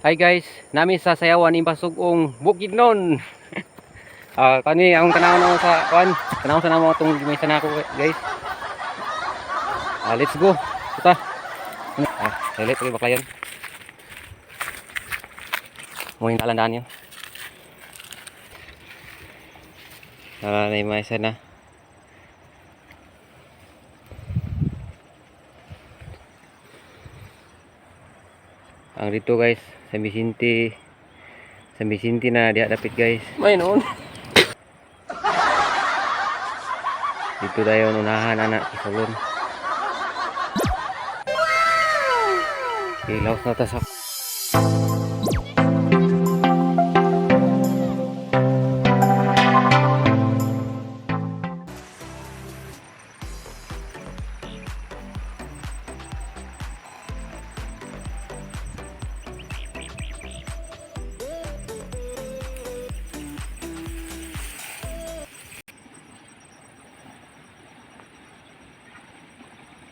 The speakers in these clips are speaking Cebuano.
Hi guys, nami sa sayawan Impasug-ong, Bukidnon. Ah, kani ang tanaw na sa kuan, tanaw sa namo atong may sanako, guys. Ah, let's go. Kita. Ah, dili pag baklayan. Mo yung talandaan yun. Tara na may isa na. Ang dito guys, San Vicente. San Vicente na diha dapit, guys. May noon. Dito tayo unahan anak kisalon. Okay, laos na ta sa.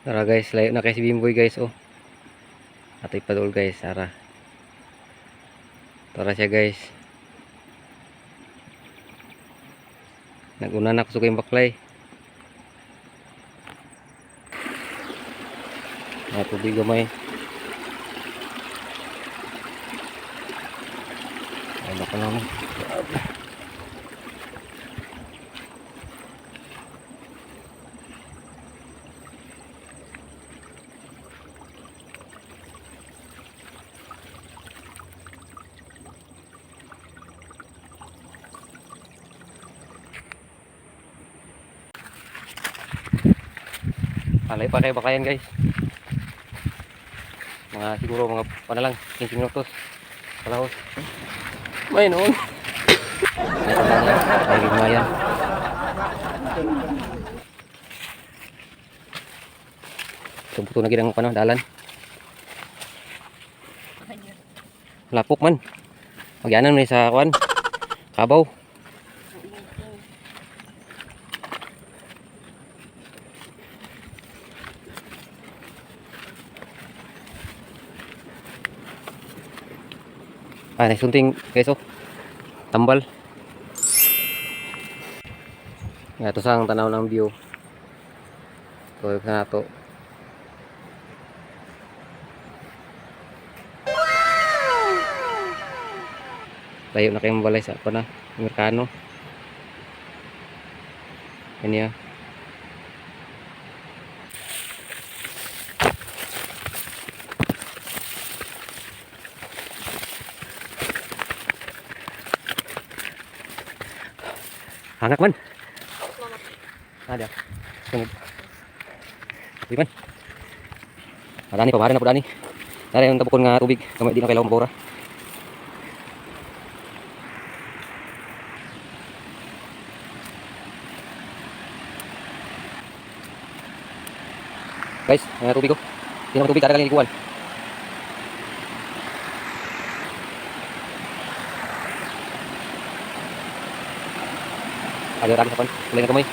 Tara guys, layo na kay si Bimboy, guys, oh. Atoy padol, guys, tara. Tara siya, guys. Naguna na ko sa baklay. Na tubig gamay. Ay, baka naman. Alay pa kayo bakayan, guys. Mga siguro mga ano lang, 15 minutos. Palahos. May noon. Ay, lang yan. Ay, lumayan. Tumputo na gid ang ano, dalan. Lapok man. Magyanan man ni sa kuan. Kabaw. Ah, nagsunting, guys, oh. Tambal. Nga to sa ang tanaw ng view. So, na to. Layo na kayong balay sa ako na. Amerikano. Kanya. Hangak man. Ada. Tunggu. Uy man. Adani pamare na po dani. Dari ang tabukon nga tubig, kamay di na kailangan mabora. Guys, nga tubig ko. Di na tubig kada galing ikuan. Ada lagi sa pan, kulay na kamay.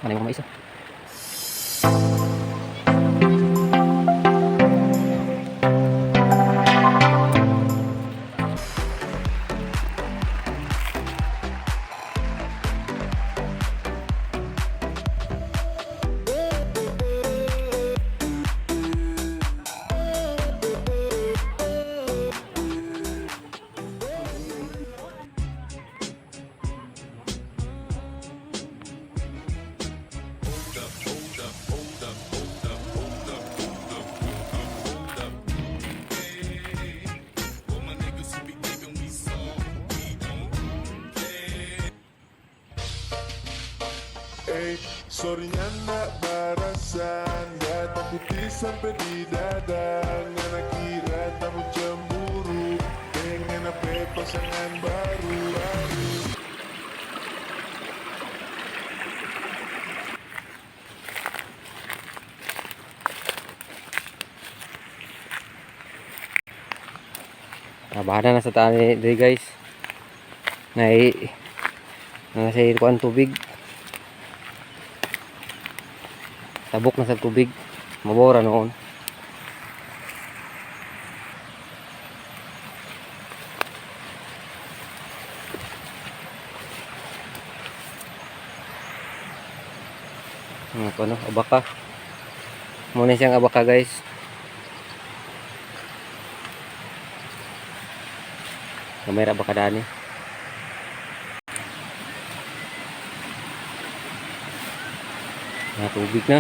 Ano yung mga isa? Eh, sorry nyanda barasan. Datang putih sampai di dada. Ngana kira tamu cemburu. Dengan Kape pasangan baru. Trabahan na sa tani diri, guys. Nay na sa kuan tubig. Tabok na sa tubig. Mabora noon. Ano, ano, abaka. Muna siyang abaka, guys. Kamera baka dani. Na tubig na.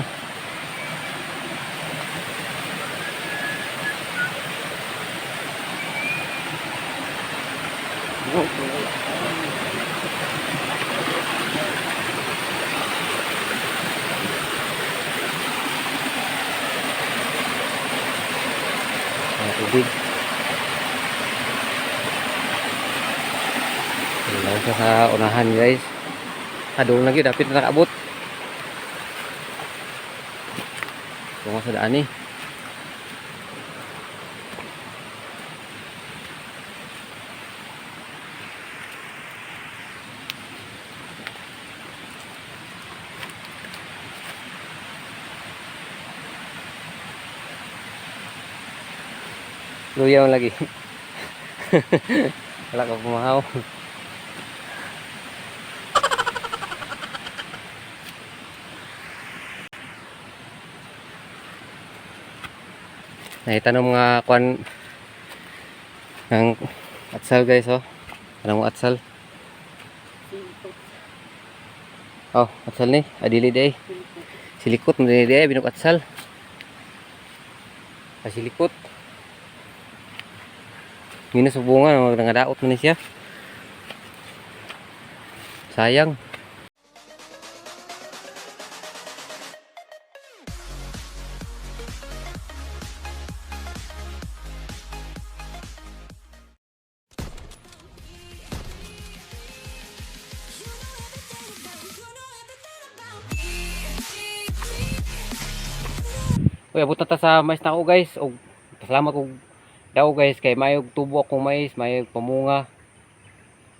Na tubig. Lang siya sa unahan, guys. Adol na gyud, dapit na nakaabot. Tungo sa daan eh. Luya man lagi. Wala ka pumahaw. Nakita ng mga kwan ng atsal, guys, oh. Ano mo atsal? Oh, atsal ni. Adili day. Silikot mo dili day binok atsal. Pasilikot. Ngina sa bunga nangadaot man ni siya. Sayang. Uy, abot na ta sa mais na ako, guys. Og pasalamat og daw, guys, kay mayog tubo akong mais, mayog pamunga.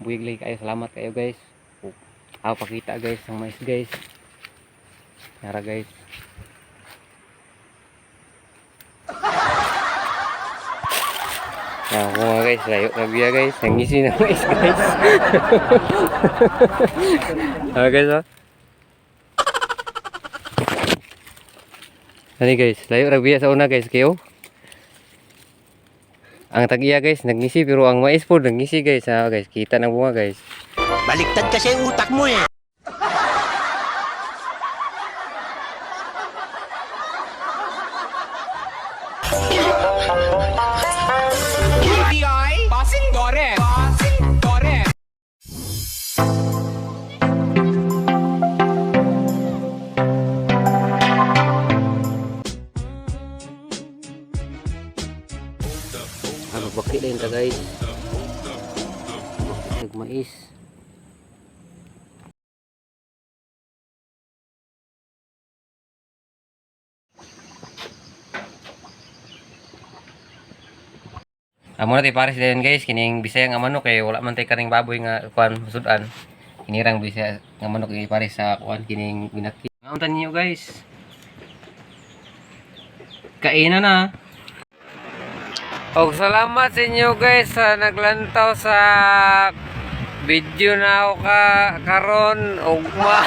Buyag lagi kayo, salamat kayo, guys. Og ako pakita, guys, ang mais, guys. Nara, guys. Yan ako mga guys, layo na biya, guys. Nangisi na mais, guys. Ah, guys, oh. Ano, guys, layo ra biya sa una, guys, kayo. Ang tag-iya, guys, nagngisi pero ang mais po nagngisi, guys. Ah, guys, kita ng bunga, guys. Baliktad kasi yung utak mo eh. BI Passing Dore Passing Dore. Ah, magbaki din ta, guys. Baki og mais. Amo na tay pares din, guys, kining Bisaya nga manok kay wala man tay kaning baboy nga kuan sudan. Kinirang Bisaya nga manok ipares sa kuan kining binaki. Ngauntan ninyo, guys. Kainan na. Og salamat sa inyo, guys, sa naglantaw sa video na ako ka karon ugma.